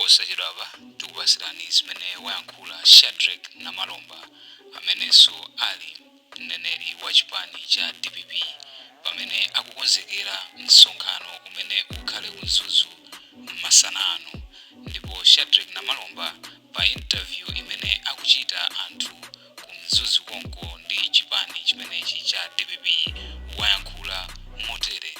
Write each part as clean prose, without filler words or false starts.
Posachedwapa tikupasirani zimene wayankhula Shadric Namalomba, amenenso ali mneneri wa chipani cha DPP, pamene akukonzekera msonkhano umene ukhale ku Mzuzu masana ano. Ndipo Shadric Namalomba pa interview imene akuchita anthu ku Mzuzu konko ndi chipani chimenechi cha DPP wayankhula motere.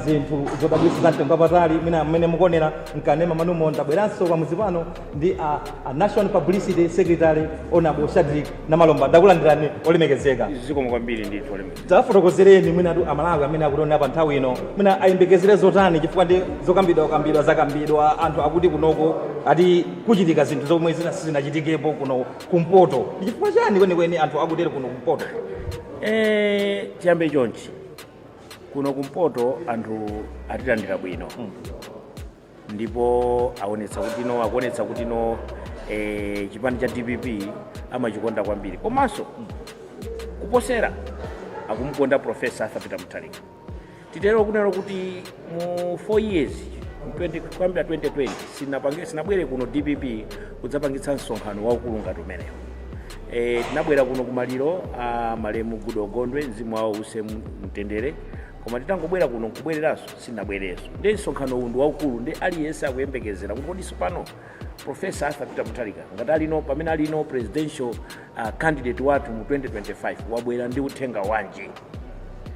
Zinthu zodabwitsa za mtengo wapatali mwina mmene mukuonera mkanema manumo. Ndabweranso pamudzi pano ndi a National Publicity Secretary, Honorable Shadric Namalomba. Ndakulandirani, olemekezeka. Zikomo kwambiri ndithu, olemekezeka. Tafotokozereni mwinatu Amalawi amene akutionera pa nthawi ino, mwina ayembekezere zotani, chifukwa ndi zokambidwa kambidwa zakambidwa. Anthu akuti kunoko ati kuchitika zinthu zomwe zina sizinachitikepo kuno kumpoto. Ndi chifukwa chani kwenikweni anthu akutero kuno kumpoto? Tiyambe chonchi: kuno kumpoto anthu atilandira bwino ndipo aonetsa kuti no akuonetsa kuti no chipani cha DPP amachikonda kwambiri, komanso kuposera akumukonda Professor Arthur Peter Mutharika. Titero kunena kuti mu 4 years, 20, kuyambira 2020, sinabwere kuno DPP kudzapangitsa msonkhano waukulu ngati umenewo. Tinabwera kuno kumaliro a malemu Goodall Gondwe, mzimu wawo use mtendere, koma titangobwera kuno nkubwereranso sinabwerenso. Ndi msonkhano uwu ndi waukulu, ndi aliyense akuyembekezera kuti kodi pano Professor Arthur Peter Mutharika, ngati alino pamene alino presidential candidate wathu mu 2025, wabwera ndi uthenga wanji?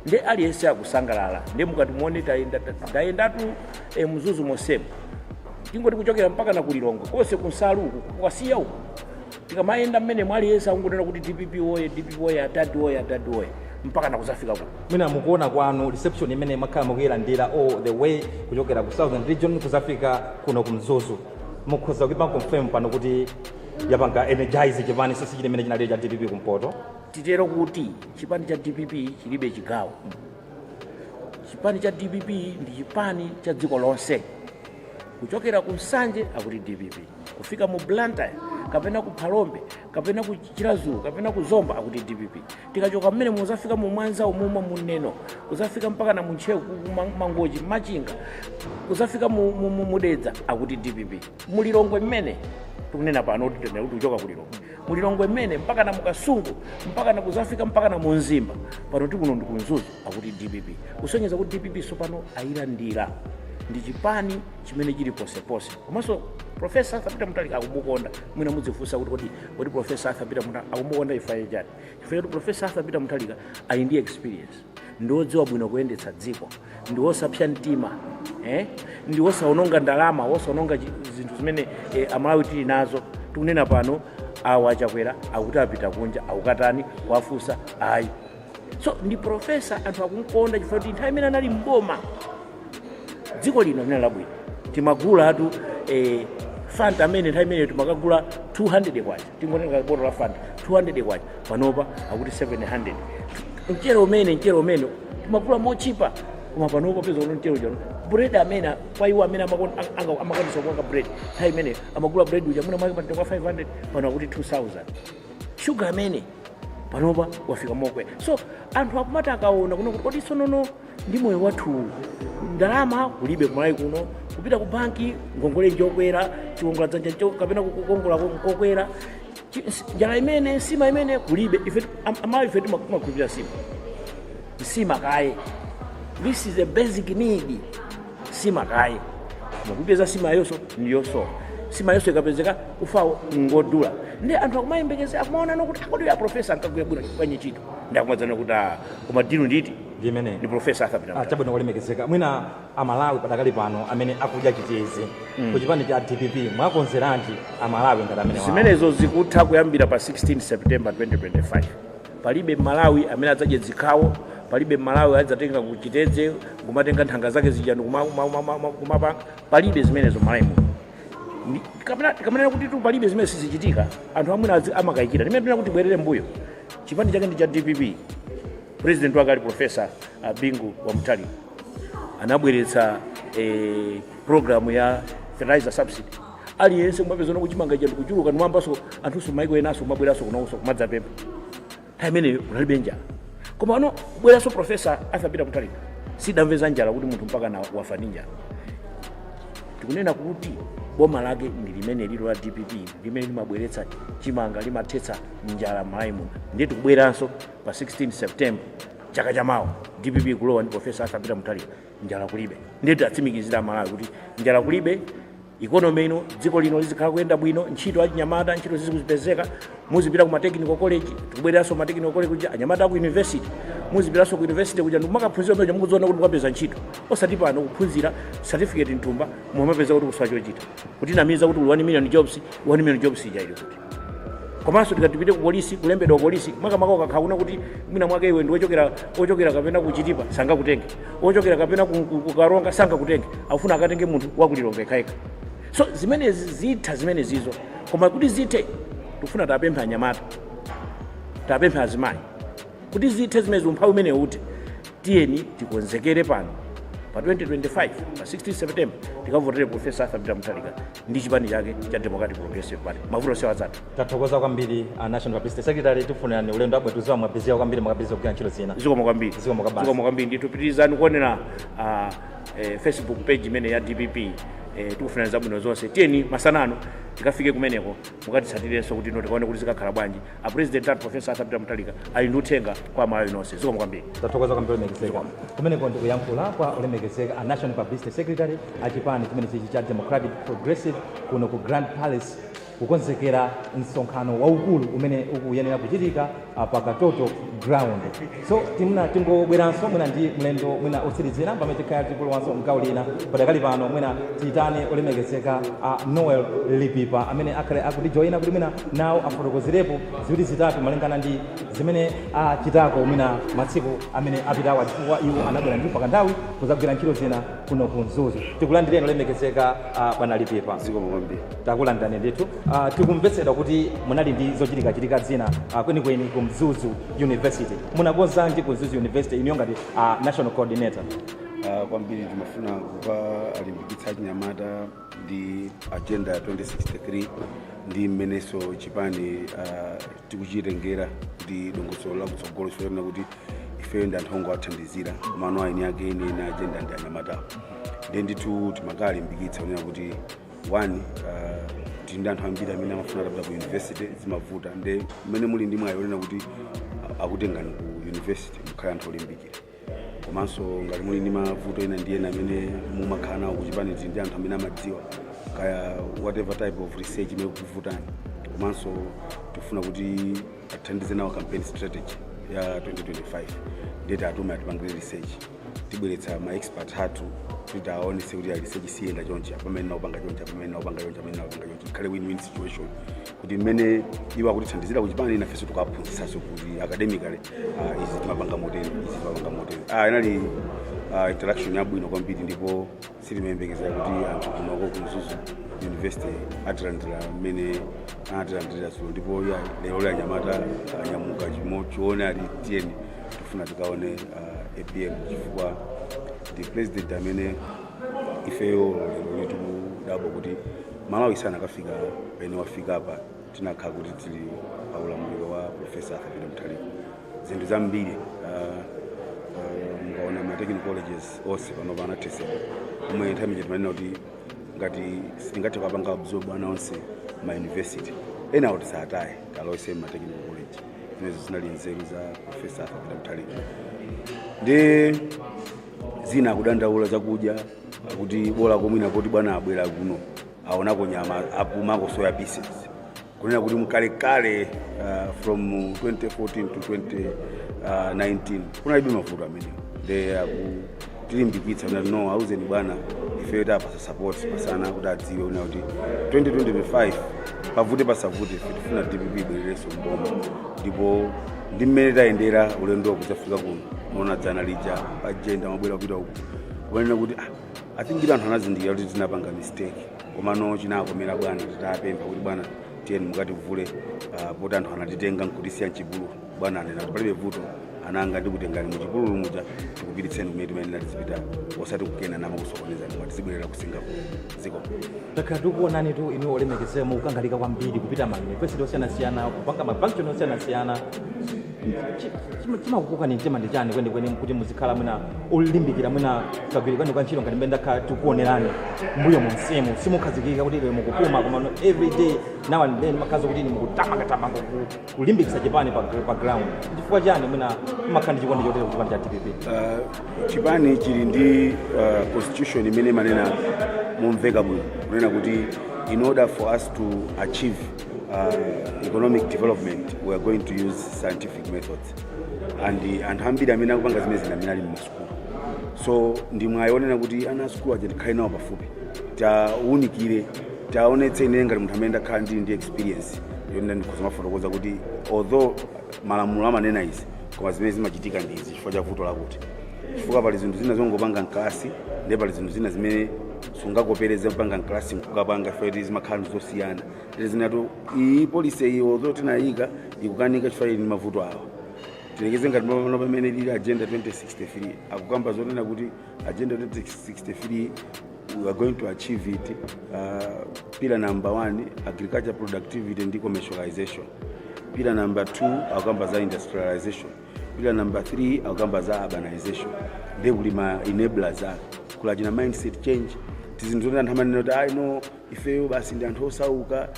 Ndi aliyense akusangalala. Ndi mukati muone, tayendatu Mzuzu monsemo, tingoti kuchokera mpaka na kulilongwe konse, kunsalu uku, kukasiya uku, tikamayenda mmene aliyense akungonena kuti DPP woye, DPP woye, adadi woye, adadi woye, mpaka nakuzafika kuno. Mwina mukuona kwanu, reception imene makhala mukuyilandira all the way kuchokera ku Southern Region kuzafika kuno ku Mzuzu, mukhoza kuipa confirm pano kuti yapanga energize chipani sisi chimene chinali cha DPP kumpoto? Titero kuti chipani cha DPP chilibe chigawo. Chipani cha DPP ndi chipani cha dziko lonse. Kuchokera ku Nsanje akuti DPP, kufika mu Blantyre kapena ku Phalombe kapena ku Chiradzulu kapena ku Zomba akuti DPP. Tikachoka mmene muzafika mu Mwanza umuma, muneno kuzafika mpaka na muntcheu, ku Mangochi, Machinga, kuzafika mu Dedza akuti DPP. Mulilongwe mmene tikunena pano kuti tene kuti kuchoka kulilongwe, mulilongwe mmene mpaka na mukasungu, mpaka na kuzafika mpaka na munzimba, pano tikuno ndi kumzuzu akuti DPP. Kusonyeza kuti DPP sopano ayilandira, ndi chipani chimene chili posepose. Komanso Professor Arthur Peter Mutharika akumukonda. Mwina mudzifunsa kuti kodi Professor Arthur Peter Mutharika akumukonda chifukwa chani? Chifukwa choti Professor Arthur Peter Mutharika ali ndi experience, ndi wodziwa bwino kuyendetsa dziko, ndi wosapsa mtima, ndi wosaononga ndalama, wosaononga zinthu zimene Amalawi tili nazo. Tikunena pano awa achakwera akuti apita kunja, akukatani? Kuwafunsa ayi. So ndi professor, anthu akumkonda chifukwa kuti nthawi imene anali mboma dziko lino linali labwino. Timagula atu Fanta amene nthawi imeneyo timakagula 200 kwacha, tingotenga botolo la Fanta 200 kwacha, panopa akuti 700. Mchere umene timagula mochipa, koma panopa peza uno mchere uja. Bread amene kwa iwo amene amakwanisa kupanga bread, nthawi imeneyo amagula bread uja mwina mwake pa kwa 500, pano akuti 2000. Shuga amene panopa wafika mokwera. So anthu akumati akaona kuno kuti kodi sonono ndi moyo wathu, ndalama kulibe kumalawi kuno, kupita ku banki ngongole njokwera, chikongola dzanja kapena kukongola kokwera, njala imene, nsima imene kulibe. Ife Amalawi ife timakhulupirira nsima, nsima kaye. This is a basic need, nsima kaye. Mukupeza nsima yonso ndiyosowa, nsima yonso ikapezeka ufawo ngodula. Ndi anthu akumayembekeza, akumaona kuti akodi ya professor ankagwira bwino kwenye ntchito, ndi akumadzana kuti ah, koma deal nditi ndi imene ndi Professor Arthur Peter Mutharika. Chabwino, kulemekezeka. Mwina Amalawi padakali pano amene akudya chitedze ku chipani cha DPP, mwakonzeranji Amalawi ngati amene wawo? Zimenezo zikutha kuyambira pa 16 September 2025. Palibe Malawi amene adzadye zikhawo, palibe Malawi adzatenga kuchitedze kumatenga nthanga zake zija kumapanga. Palibe zimenezo Malawi muno. Kamanena kuti tu palibe zimene sizichitika, anthu amwene amakayikira. Ndimene tinena kuti bwerere mbuyo, chipani chake ndi cha DPP, president wake ali Professor Bingu wa Mutharika. Anabweretsa program ya fertilizer subsidy. Aliyense kumapeza kuchimanga cha ndikuchuluka, ndimambaso anthunso maiko enaso kumabweranso kunonso kumadzapempha. Nthawi imeneyo kunalibe njala. Koma ano kubweranso Professor Arthur Peter Mutharika, sidamve za njala kuti munthu mpaka na wafa ndi njala. Tikunena kuti boma lake ndi limene lilo la DPP, limene limabweretsa chimanga, limathetsa njala m'Malawi muno. Ndiye tikubweranso pa 16 September chaka chamawa, DPP kulowa ndi Professor Arthur Peter Mutharika, njala kulibe. Ndiye tatsimikizira Malawi kuti njala kulibe, economy ino, dziko lino lizikhala kuyenda bwino, ntchito achinyamata ntchito zizikuzipezeka, muzipita ku ma technical college. Tikubwereranso ma technical college kuja, anyamata aku university muzipitanso ku university kuja ndimakaphunzira pamene mukudziona kuti mukapeza ntchito, osati pano kuphunzira certificate mthumba mumapeza kuti kusowa chochita, kutinamiza kuti uli 1 million jobs. 1 million jobs ija ili kuti? Komanso tikati tipite ku polisi, kulembedwa ku polisi, makamaka ukakhala kuna kuti mwina mwake iwe ndi wochokera kapena kuchitipa, sangakutenge, wochokera kapena ku Karonga sangakutenge, akufuna akatenge munthu wakulilonga yekhayekha. So zimenezi zitha zimenezizo, koma kuti zithe tikufuna tapemphe anyamata, tapemphe azimayi, kuti zithe zimenezi, umphawi umene uthe, tiyeni tikonzekere pano pa 2025 pa 16 September, tikavotere Professor Arthur Peter Mutharika ndi chipani chake cha Democratic Progressive Party. Mavuto sewa adzatha. Tathokoza kwambiri a National Publicity Secretary, tifunirani ulendo wabwino. Tuziwa mwabhiziwa kwambiri, mwakabhiziwa kugwira ntchito zina. Zikomo kwambiri. Zikomo kabasi. Zikomo kwambiri ndithu. Pitirizani kuonera Facebook page imene ya DPP. Tikufunirani zabwino zonse. Tiyeni masanano tikafike kumeneko, mukatitsatirenso kuti ino tikaone kuti zikakhala bwanji. A President athu Professor Arthur Peter Mutharika ali ndi uthenga kwa Amalawi nonse. Zikomo kwambiri. Tathokoza kwambiri, olemekezeka. Kumeneko ndikuyankhula kwa olemekezeka a National Publicity Secretary a chipani chimene chichi cha Democratic Progressive kuno ku Grand Palace, kukonzekera msonkhano waukulu umene ukuyenera kuchitika pa Katoto Ground. So timuna tingobweranso mwina ndi mlendo mwina otsirizira pamene tikhala tikulowanso mgawo lina. Padakali pano mwina tiyitane olemekezeka a Noel Lipipa amene akhale akutijoyina kuti mwina nawo afotokozerepo ziwiri zitatu malingana ndi zimene achitako mwina masiku amene apitawa, chifukwa iwo anabwera ndi pakanthawi kuzagwira ntchito zina kuno ku Mzuzu. Tikulandireni, olemekezeka bwana Lipipa. Zikomo kwambiri. Takulandirani ndithu. Tikumvetsedwa kuti munali ndi zochitikachitika zina kwenikweni ku Mzuzu University. Munakonzanji ku Mzuzu University iniyo ngati national coordinator? Kwambiri timafuna kukalimbikitsa achinyamata ndi agenda ya 2063 ndi mmenenso chipani tikuchitengera ndi dongosolo la kutsogolo, chifukwa kuti ifeyo ndi anthu ongowathandizira, komano aini ake eni agenda ndi anyamatawo. Ndiye ndithu timakalimbikitsa kunena kuti one, tili ndi anthu ambiri amene amafuna atapita ku university, zimavuta. Nde mmene muli ndi mwayi onena kuti akutengani ku university, mukhale anthu olimbikira. Komanso ngati muli ndi mavuto ena ndi ena amene mumakhala nawo kuchipani, tili ndi anthu amene amadziwa kaya whatever type of research imene kukuvutani. Komanso tifuna kuti atithandize nawo campaign strategy ya 2025, ndeti atume atipangire research, tibweretsa ma expert athu kuti aonese kuti research siyenda chonchi, pamene naupanga chonchi, pamene naupanga chonchi, pamene naupanga chonchi. Ikhale win-win situation kuti mmene iwo akutithandizira kuchipani, nafenso tukaphunzitsanso kuti academically izi timapanga motere, izi timapanga motere. Inali interaction yabwino kwambiri, ndipo sitimayembekezera kuti anthu kunoko ku Mzuzu University atilandira mmene anatilandira dzulo. Ndipo ya lero li anyamata anyamuka chimo chione ati tiyeni tifuna tikaone APM, chifukwa ndi president amene ifeyo lero litikudabwa kuti Malawi sanakafika pene wafika apa tinakhala kuti tili pa ulamuliro wa Professor Arthur Peter Mutharika. Zinthu zambiri, mukaona ma technical colleges onse pano anathesedwa, omwe nthawi imene timanena kuti ngati sitingathe kupanga absorb ana onse ma university, ena kuti tisataye, talowese ma technical college. Zimenezo zinali nzeru za Professor Arthur Peter Mutharika. Ndi zina akudandaula zakudya, akuti bola komwina poti bwana abwera kuno aonako nyama, apumako soya pieces, kunena kuti mkalekale from 2014 to 2019 kunalibe mavuto amenewo. Nde akutilimbikitsa kuti no, auzeni bwana ifeyo tapasa support pasana kuti adziwe kuna kuti 2025 pavute pasavute, ife tifuna DPP ibwererenso mboma. Ndipo ndi mmene tayendera ulendo kudzafika kuno, muona dzana lija agenda mabwera kupita uku kumanena kuti I think anthu anazindikira kuti tinapanga mistake, komano chinakomera bwana titapempha kuti bwana tiyeni mukativule, poti anthu anatitenga nkutisiya mchipululu. Bwana anena kuti palibe vuto. Ananga, ndikutengani muchipululu muja, tikupititseni kumene timayenera tizipita, osati kukena nama kusokonezani, koma tizibwerera ku Singapore. Ziko. Takhala tikuonani tu inu olemekezeka mukukangalika kwambiri kupita ma university osiyanasiyana, kupanga ma function osiyanasiyana. Chimakukokani mtima ndi chani kwenikweni kuti muzikhala mwina olimbikira mwina kagwiridwe ka ntchito ngati mmene ndakhala tikuonerani mbuyo monsimu? Simukhazikika kuti lero mukupuma, koma no, every day now and then makhaza kuti mukutamangatamanga kulimbikitsa chipani pa ground. Chifukwa chani mwina mumakhala ndi chikondi chotere ku chipani cha DPP? Chipani chili ndi constitution imene imanena momveka bwino kunena kuti in order for us to achieve economic development, we are going to use scientific methods, and anthu ambiri amene akupanga zimene amene ali mmasukulu. So ndi mwayi onena kuti ana asukulu aja tikhale nawo pafupi, tawunikire, taonetse. Ine ngati munthu amene ndakhala ndili ndi experience yonena, ndikhoza mafotokoza kuti although malamulo amanena izi, koma zimene zimachitika ndi izi chifukwa cha vuto lakuti, chifukwa pali zinthu zina zongopanga mklasi, ndiye pali zinthu zina zimene sungakopereze mpanga mklasi nkukapanga, chifukwa kuti zimakhala ndi zosiyana. Ndiye zinatu iyi policy iyi, although tinayika, ikukanika chifukwa ili ndi mavuto awa. Tilekeze ngati pano pamene lili Agenda 2063, akukamba zonena kuti Agenda 2063, we are going to achieve it, pillar number one, agriculture productivity ndi commercialization; pillar number two, akukamba za industrialization; pillar number three, akukamba za urbanization. Ndiye kuli ma enablers ake, kuli achina mindset change, tizinthu zoti anthu amanena kuti ayi, no, ifeyo basi ndi anthu osauka,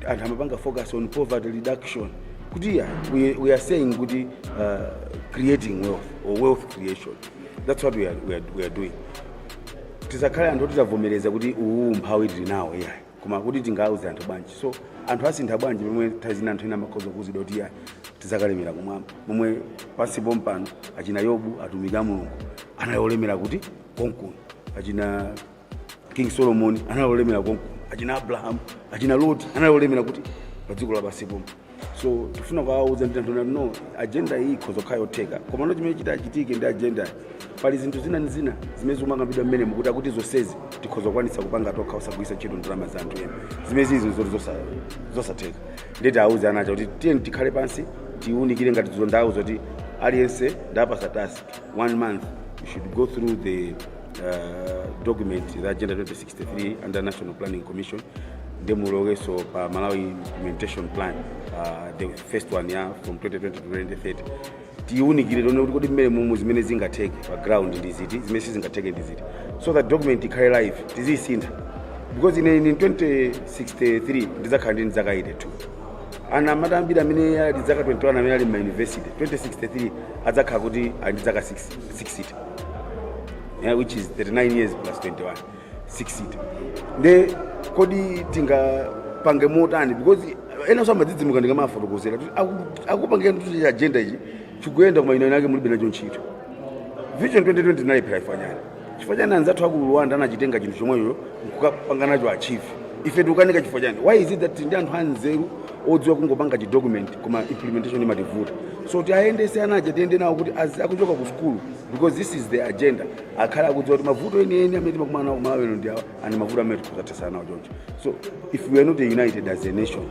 anthu amapanga focus on poverty reduction, kuti yeah, we are saying kuti creating wealth or wealth creation, that's what we are doing. Tisakhale anthu oti tavomereza kuti uwu umphawi tili nawo, iyayi, koma kuti tingauze anthu bwanji? So anthu asintha bwanji pomwe nthawi zina anthu ena amakhoza kuuzidwa kuti iyayi, tizakalemera kumwamba, momwe pansi pompano achina Yobu, atumiki a Mulungu, anali olemera kuti konkuno, achina King Solomon anali olemera konkuno, achina Abraham, achina Lot anali olemera kuti pa dziko lapansi pomwe. So tifuna kuwauza ndi anthu, no, agenda iyi ikhoza kukhala yotheka, koma no, chimene chitachitike ndi agenda, pali zinthu zina ndi zina zimene zimakambidwa mmene mukuti akuti zonsezi tikhoza kukwanitsa kupanga tokha osagwiritsa ntchito ndalama za anthu ena, zimene zizi zoti zosatheka. Ndeti auze anacha kuti tiyeni tikhale pansi, tiwunikire. Ngati dzulo ndauza kuti aliyense ndapasa task, one month, you should go through the document, the Agenda 2063 under National Planning Commission, ndimulokeso pa Malawi Implementation Plan, the first one ya from 2020 to 2030. Tiwunikire, tione kuti kodi mmene mumu zimene zingatheke pa ground ndi ziti, zimene sizingatheke ndi ziti, so that document ikhale live, tiziyisintha, because ine in 2063 ndidzakhala ndili zaka 82. Ana amati ambiri amene ali zaka 21, amene ali ma university, 2063 adzakhala kuti ali ndi zaka 6 60, yeah, which is 39 years plus 21, 60. Nde kodi tingapange motani? Because ena so amadzidzimuka ndikamafotokozera kuti akupangira kuti agenda ichi chikuyenda, koma ino inake mulibe nacho ntchito. Vision 2020 inalephera ifanyani? Chifukwa chani anzathu aku Rwanda anachitenga chinthu chomwecho nkukapanga nacho achieve, ife tikukanika chifukwa chani? Why is it that ndi anthu anzeru odziwa kungopanga chi document, koma implementation imativuta? So tiayendese anaja, tiyende nawo kuti akuchoka ku school, because this is the agenda, akhale akudziwa kuti mavuto enieni amene timakumana nawo kumalawi eno ndi awa, ani mavuto amene tikhoza nawo choncho. So if we are not united as a nation,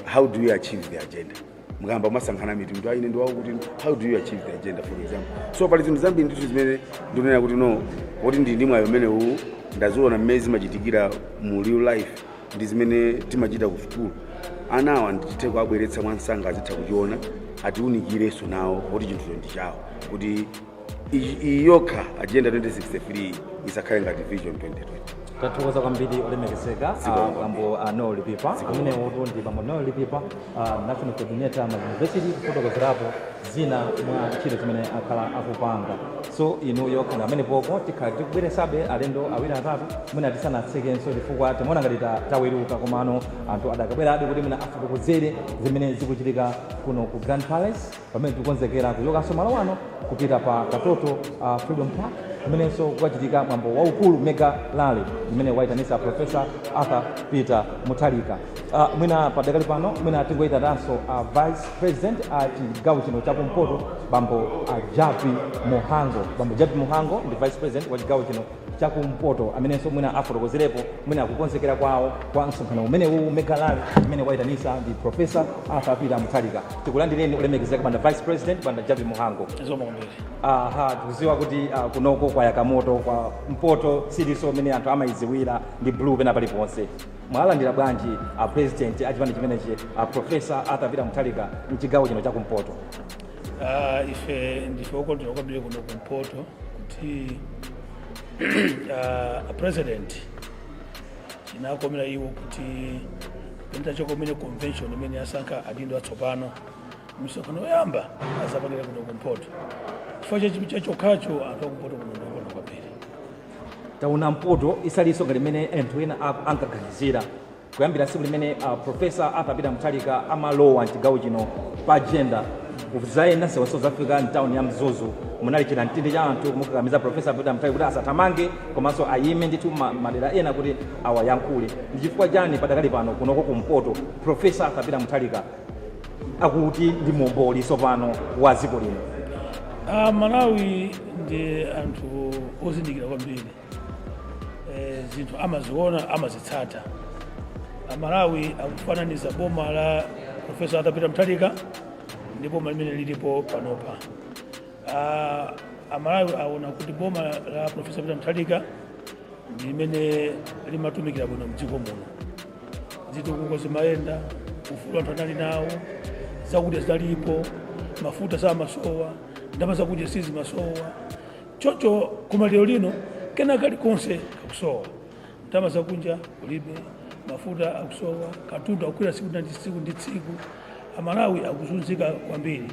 how do we achieve the agenda? Mukamba masankhana mitundu, aine ndiwawo kuti how do you achieve the agenda, for example? So pali zinthu zambiri ndithu zimene ndikunena kuti no, kuti ndi mwayi umene uwu ndaziona mmene zimachitikira mu real life ndi zimene timachita ku school. Anawa ndithe kuabweretsa mwansanga, azitha kuchiona, atiunikirenso nawo kuti chinthucho ndi chawo, kuti iyi yokha Agenda 2063 isakhale ngati Vision 2020. Tathokoza kwambiri, olemekezeka Zikomo. Bambo Noel Lipipa. Amene wotu ndi bambo Noel Lipipa, national coordinator ma university, kufotokozerapo zina mwa ntchito zimene akhala akupanga. So inu yokha amene poko tikhala tikubweresabe alendo awiri atatu mwina tisanatsekenso, chifukwa timaona ngati taweruka, komano anthu adakabwerabe kuti mwina afotokozere zimene zikuchitika kuno ku Grand Palace, pamene tikukonzekera kuchokanso malo ano kupita pa Katoto Freedom Park, kumenenso kukachitika mwambo waukulu, mega rally imene wayitanisa Professor Arthur Peter Mutharika. Mwina padakali pano mwina tingoyitananso vice president a chigawo chino chakumpoto, bambo Jappie Mhango. Bambo Jappie Mhango ndi vice president wa chigawo chino. Chakumpoto, amenenso mwina afotokozerepo mwina akukonzekera kwawo kwa msonkhano umenewu, mega rally imene wayitanisa ndi Professor Arthur Peter Mutharika. Tikulandireni, olemekezeka bwana Vice President, bwana Jappie Mhango. Zikomo kwambiri. Aha, tikuziwa kuti kunoko kwayaka moto kwa mpoto, siliso amene anthu amayiziwira ndi blue pena paliponse. Mwalandira bwanji a President a chipani chimenechi, a Professor Arthur Peter Mutharika, mchigawo chino chakumpoto? Ife ndife okondwera kwambiri kuno kumpoto kuti a President chinakomera iwo kuti penta chokomene convention imene yasankha adindo atsopano, misonkhano yoyamba azapangira kuno kumpoto. Chifukwa chachokhacho, anthu akumpoto kuno ndikondwa kwambiri. Taona mpoto isalinso ngati limene anthu ena ankaganizira kuyambira tsiku limene Professor Arthur Peter Mutharika amalowa mchigawo chino pa agenda kuzayenda nsewu zafika mtawuni ya Mzuzu. Munali chinamtindi cha anthu kumukakamiza Professor Peter Mutharika kuti asathamange komanso ayime ndithu madera ena kuti awayankhule. Ndi chifukwa chani padakali pano kunoko kumpoto Professor Arthur Peter Mutharika akuti ndi momboli tsopano wa dziko lino? Malawi ndi anthu ozindikira kwambiri. Zinthu amaziona, amazitsata. Amalawi akufananiza boma la Professor Arthur Peter Mutharika ndi boma limene lilipo panopa. Amalawi aona kuti boma la Professor Peter Mutharika ndi limene limatumikira bwino mdziko muno. Zitukuko zimayenda, ufulu anthu anali nawo, zakudya zidalipo, mafuta samasowa, ndalama zakudya sizimasowa. Choncho koma lero lino kena kalikonse kakusowa. Ndalama zakunja kulibe, mafuta akusowa, katundu akukwera tsiku ndi tsiku ndi tsiku. Amalawi akuzunzika kwambiri.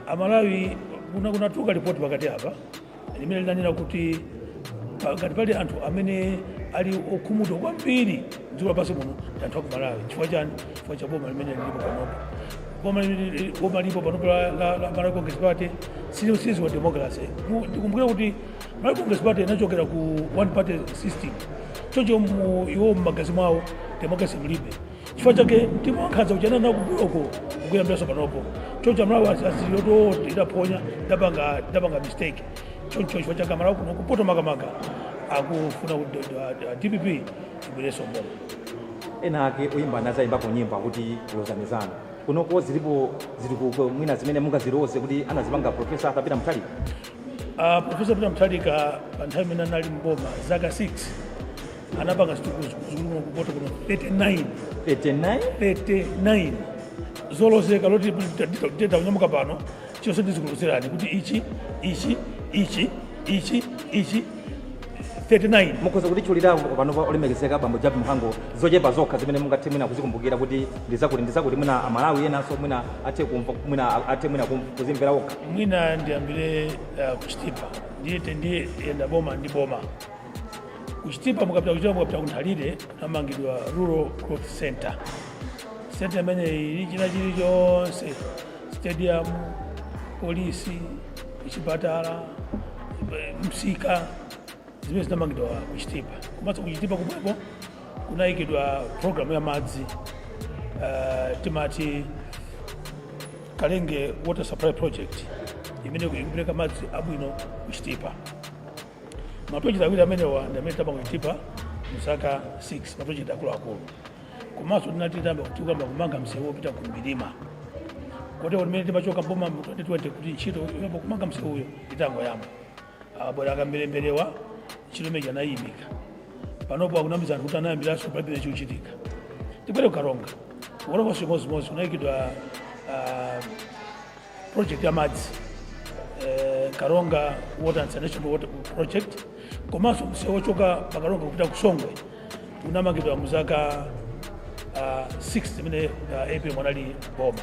Amalawi kunatuluka ripoti pakati apa limene linanena kuti ngati pali anthu amene ali okhumudwa kwambiri dziko lapansi muno, ndi anthu aku Malawi. Chifukwa chani? Chifukwa cha boma limene lilipo panopo. Boma lilipo panopo la Malawi Congress Party siliziwa democracy. Ndikumbukira kuti Malawi Congress Party inachokera ku one party system. Choncho mu iwo mmagazi mwawo democracy mulibe. Chifukwa chake mtima wankhanza kuchanana kumbuyoko ukuyambiranso panopo. Choncho Amalawi azilioto idaphonya, idapanga mistake. Choncho chifukwa chake Amalawi kuno kumpoto makamaka akufuna kuti DPP ibwerenso mboma. Ena ake oyimba anazayimbapo nyimbo akuti lozanizana. Kunoko zilipo zitukuko mwina zimene mungaziloze kuti anazipanga Professor Arthur Peter Mutharika? Professor Peter Mutharika pa nthawi imene anali mboma, zaka 6, anapanga zitukuko zikuluzikulu kumpoto kuno 39. 39? 39 zolozeka, loti teta kunyamuka pano chonse ndizikulozerani kuti ichi, ichi, ichi, ichi, ichi, 39. Mukhoza kutitchulirako panopa, olemekezeka bambo Jappie Mhango, zochepa zokha zimene mungathe mwina kuzikumbukira kuti ndizakuti ndizakuti, mwina Amalawi enanso mwina athe kumva, mwina athe mwina kuzimvera okha? Mwina ndiyambire kuchitipa. Ndiyete ndiyenda boma ndi boma. Kuchitipa, mukapita kuchitipa, mukapita kunthalire, kunamangidwa Rural Growth Center. Center imene ili china chilichonse, stadium, polisi, chipatala, msika, zimene zinamangidwa kuchitipa. Komanso kuchitipa kumweko kunayikidwa program ya madzi, timati Kalenge Water Supply Project, imene ikupereka madzi abwino kuchitipa. Maproject awiri amenewa ndi amene tapanga kuchitipa mzaka 6, maproject akuluakulu. Komanso tinati tiyamba tikuyamba kumanga msewu wopita ku Mbilima, kotero limene timachoka mboma mu 2020 kuti ntchito yoyamba kumanga msewuyo itangoyamba, akabwera akamberemberewa, ntchito imeneyi anayimika. Panopo akunamiza anthu kuti anayambiranso, palibe chikuchitika. Tibwere kukaronga. Kukaronga chimodzimodzi, kunayikidwa project ya madzi, Karonga Water and Sanitation Water Project. Komanso msewu wochoka pakaronga kupita ku Songwe unamangidwa mu zaka 6 zimene APM anali boma.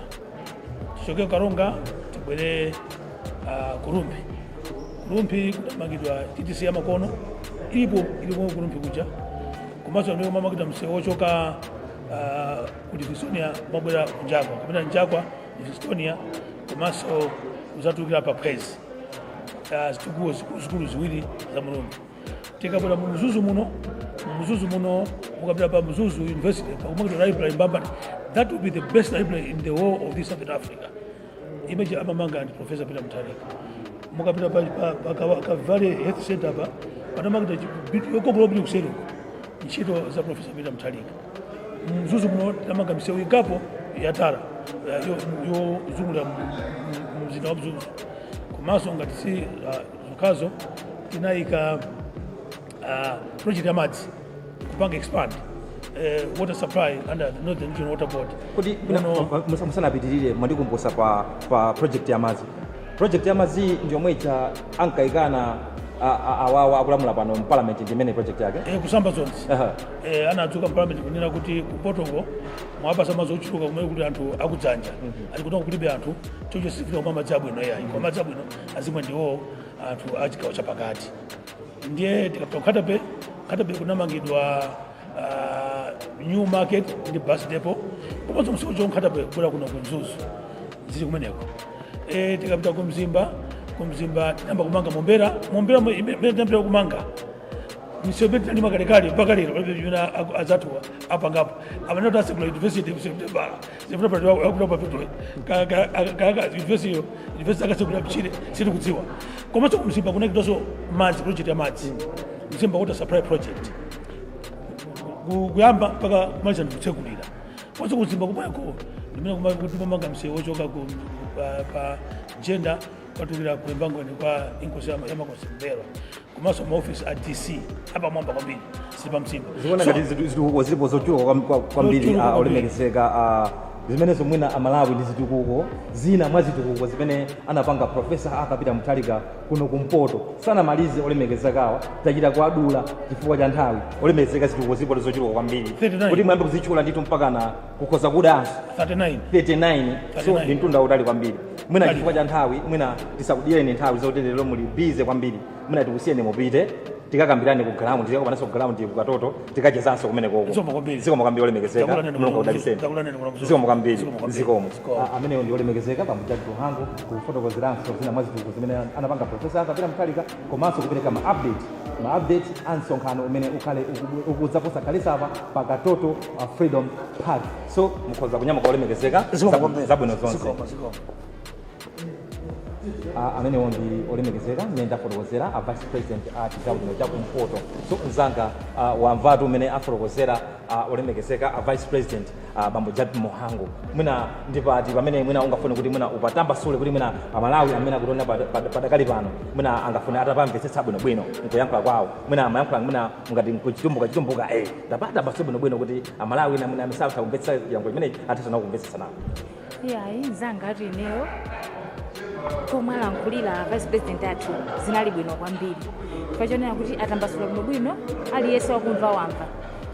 Tichoke Karonga, tibwere Kurumbi. Kurumbi kunamangidwa TTC ya makono, ilipo ilipo Kurumbi kuja. Komanso ndiwo mamangidwa msewu wochoka ku Livingstonia kumabwera kunjakwa, kapena Njakwa, Livingstonia, komanso kuzatulukira pa Phwezi. Zitukuko zikulu ziwiri za Mulungu. Tikabwera mu Mzuzu muno, mu Mzuzu muno, mukapita pa Mzuzu University pakumangidwa library mbambani. That will be the best library in the whole of this Southern Africa. Image amamanga ndi Professor Peter Mutharika. Mukapita pa Kavale Health Center pa Panamangidwa yokongola bwino kuseruko, ntchito za Profesa Peter Mutharika. Mzuzu muno tinamanga misewu ingapo yatara yozungulira mzinda wa Mzuzu. Komanso ngati si zokhazo, tinayika project ya madzi, kupanga expand water supply under the Northern Regional Water Board. Kuti musanapitirire, mwandikumbusa pa project ya madzi. Project ya madzi ndi yomwe ija ankayikana awawa akulamula pano mparliament, ndimene project yake? Kusamba zonse. Anadzuka mparliament kunena kuti kumpotoko mwapasa madzi ochuluka, kumene kuti anthu akudzanja ali kutongo kulibe anthu, chocho sifuna kumwa madzi abwino yayi, koma madzi abwino azimwe ndiwo anthu a chigawo chapakati. Ndiye tikapita Nkhata Bay, Nkhata Bay kunamangidwa new market ndi bus depot, komanso msewu cho Nkhata Bay kubwera kuno ku Mzuzu zili kumeneko. Tikapita ku Mzimba, ku Mzimba tinayamba kumanga Mombera. Mombera imene tinayambira kumanga misewu imene tinalima kalekale, mpaka lero palibe chimene azathuwa apangapo. Amene kuti asekula university mu September, September akuti pa February kaka university, university akasekula mchire sitikudziwa. Komanso ku Mzimba kunakidwanso madzi, project ya madzi, Mzimba Water Supply Project, kuyamba mpaka kumaliza ndikutsekulira. Komanso kumzimba kumweko ndimene kumamanga msewu wochoka pa Jenda kwatukira ku Embangweni kwa inkosi ya Makosi Mbelwa, komanso maofisi a DC apamwamba kwambiri sili pa Mzimba. Zikuona ngati zitukuko zilipo zochuluka kwambiri. Zochuluka kwambiri. Olemekezeka, zimenezo mwina Amalawi ndi zitukuko zina mwa zitukuko zimene anapanga Profesa Arthur Peter Mutharika kuno kumpoto. Sanamalize olemekezekawa, tachita kuadula chifukwa cha nthawi. Olemekezeka, zitukuko zilipo zochuluka kwambiri. 39. Kuti mwayambe kuzitchula ndithu mpakana kukhoza kudanso. 39. 39, so 39. ndi mtunda utali kwambiri. Mwina Kali. chifukwa cha nthawi, mwina tisakudiyeni nthawi zoti lero muli busy kwambiri, mwina tikusiyeni mupite, tikakambirane ku ground, tikakumananso ku ground ku Katoto, tikachezanso kumene koko. Zikomo kwambiri. Zikomo kwambiri, olemekezeka. Takulaneni. Mulungu akudalitseni. Takulaneni kuno Mzuzu. Zikomo kwambiri. Zikomo kwambiri. Zikomo. Zikomo. Ameneyo ndi olemekezeka bambo Jack Mhango, kufotokozeranso zina mwa zitukuko zimene anapanga Profesa Arthur Peter Mutharika, komanso kupereka ma update a msonkhano umene ukhale ukudza posakhalisa apa pa Katoto Freedom Park. So mukhoza kunyamuka, olemekezeka. Zikomo kwambiri. Zabwino zonse. Zikomo, zikomo. Amenewo ndi olemekezeka mmene ndafotokozera, a vice president a chigawo chino chakumpoto. So mzanga, wamvatu umene afotokozera olemekezeka a vice president, bambo Jack Mhango. Mwina ndipati pamene mwina ungafune kuti mwina upatambasule, kuti mwina Amalawi amene akutiona padakali pano mwina angafune atapamvetsetsa bwinobwino nkuyankhula kwawo, mwina amayankhula mwina ngati nkuchitumbuka chitumbuka, tapatambasule bwinobwino kuti Amalawi na mwina amene kumvetsetsa chiyankhulo chimenechi athe nawo kumvetsetsa nawo? Iyayi, mzanga, ati ineyo komwe alankhulira vice president athu zinali bwino kwambiri, chifukwa chonena kuti atambasula bwinobwino, aliyense wakumva wamva.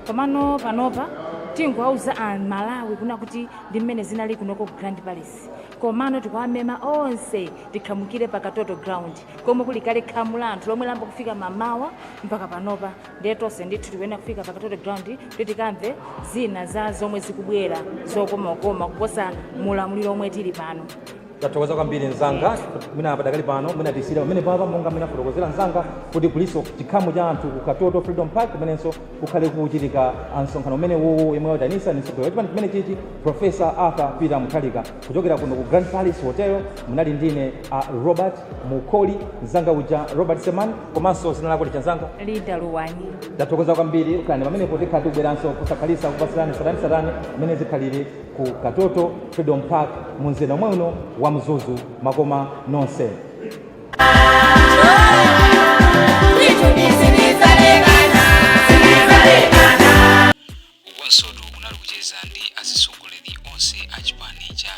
Komano panopa tingowauza a Malawi kuna kuti ndi mmene zinali kunoko ku Grand Palace, komano tikuwamema onse tikhamukire pa Katoto ground komwe kuli kale khamu la anthu lomwe lamba kufika mamawa mpaka panopa. Ndiye tonse ndithu tikuyenera kufika pa Katoto ground kuti tikamve zina za zomwe zikubwera zokomakoma kuposa mulamuliro omwe tili pano. Tathokoza kwambiri, mzanga. Mwina padakali pano mwina tisira pamene papa, monga mwina fotokozera mzanga kuti kuliso chikhamu cha anthu ku Katoto Freedom Park, kumenenso kukhale kuchitika msonkhano umene wowo yemwe wayitanisa ni mtsogoleri wa chipani chimene chichi, Profesa Arthur Peter Mutharika. Kuchokera kuno ku Grand Palace Hotel munali ndine Robert Mukoli, mzanga uja Robert Seman, komanso zina lako licha, mzanga? Lida Luwani. Tathokoza kwambiri. Kani pamenepo tikhala tikubweranso kusakhalisa kupasirani satani satani mmene zikhalire ku Katoto Freedom Park mu mzinda omwe uno wa Mzuzu. Makoma nonse. Ichumisi zalekana, zalekana. Ukonsotu kunali kucheza ndi atsogoleri onse a chipani cha